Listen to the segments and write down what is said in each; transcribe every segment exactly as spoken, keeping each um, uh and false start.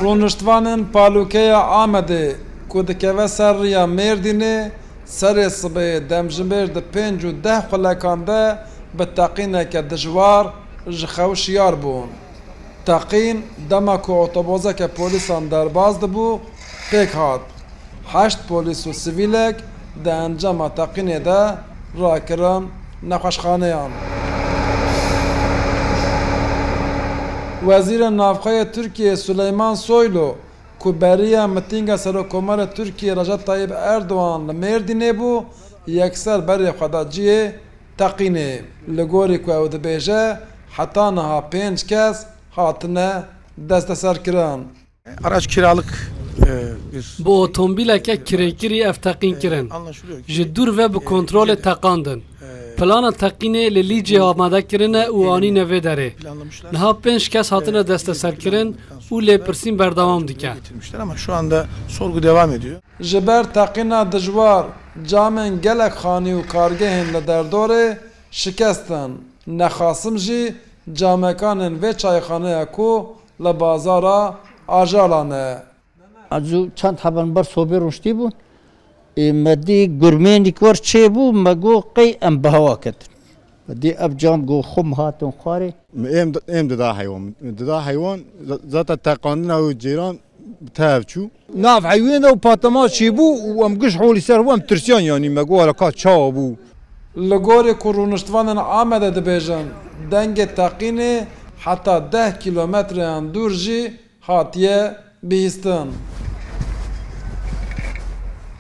Rûniştvanên Palûkeya Amedê ku dikeve ser riya Mêrdînê, serê sibê demjimêr di pênc û deh xulekan de bi teqîneke dijwar ji xew şiyar bûn. Teqîn dema ku otobozeke polîsan derbas dibû, pêk hat. Heşt polîs û sivîlek di encama teqînê de rakirin nexweşxaneyan. Wezîrê Navxwe yê Tirkiyê Suleyman Soylu, ku beriya mitînga Serokkomarê Tirkiyê Recep Tayyip Erdogan li Mêrdînê bû, yekser berê xwe da cihê teqînê. Li gorî ku ew dibêje, heta niha pênc kes hatine desteserkirin. Araç kiralık, e, bir Bi otomobîleke kirêkirî ev teqîn kirin. Ji dûr ve bi kontrolê teqandin. Plana teqînê li Lîcê amade kirine û anîne vê derê. Niha pênc kes hatine desteserkirin û lêpirsîn berdewam dike. Getirmişler ama şu anda sorgu devam ediyor. Ji ber teqîna dijwar, camên gelek xanî û kargehên li derdorê şikestin. Nexasim jî camekanên vê çayxaneya ku li bazara Ajala ne. Ez û çend heben ber sobê rûniştî bûn. Ê, me dî gurmênîk wer çêbû, me got, "Qey em bi hewa ketin." Me dî ev cam got, "Xum hatin xwarê." Em, em dida heywan. Dida heywan, za-, zaten teqandina wê cêran bi tev çû. Nav heywan de û patlama çêbû û em giş holî ser bû, em tirsiyan, yanî me got, "Wala ka çawa bû?" Li gorî ku rûniştvanên Amedê dibêjin, dengê teqînê heta deh kîlometreyan dûr jî hatiye bihîstin.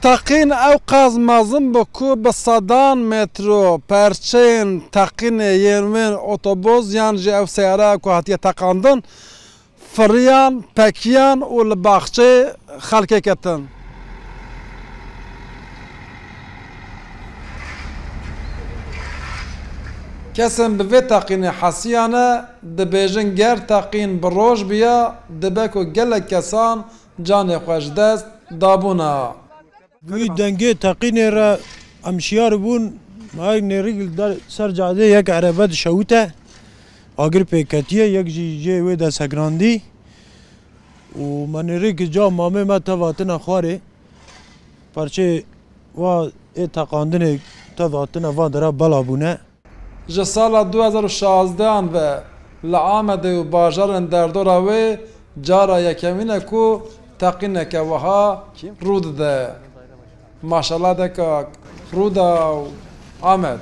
Teqîn ew qas mezin bû ku bi sedan metro perçeyên teqînê yên wên otoboz yan jî ew seyara ku hatiye teqandin, firiyan, pekiyan û li baxçeyê xelkê ketin. Kesên bi vê teqînê hesiyane dibêjin, ger teqîn bi roj biya, dibe ku gelek kesan canê xwe ji dest dabûna. Wî dengê teqînê re em şiyar bûn, me nêrîk li der ser cadê yek erebe dişewite, agir pêketiye, yek jî jê wê de segrandî û me nêrîk ca mamê me teva tine xwarê. Parçeyê wa ê teqandinê teva tine va dera bela bûne. Ji sala du hezar û şazdehan ve li Amedê û bajarên derdora wê cara yekemîn e ku teqîneke wiha rû dide. Maşallah de kak, Rûdaw, Amed.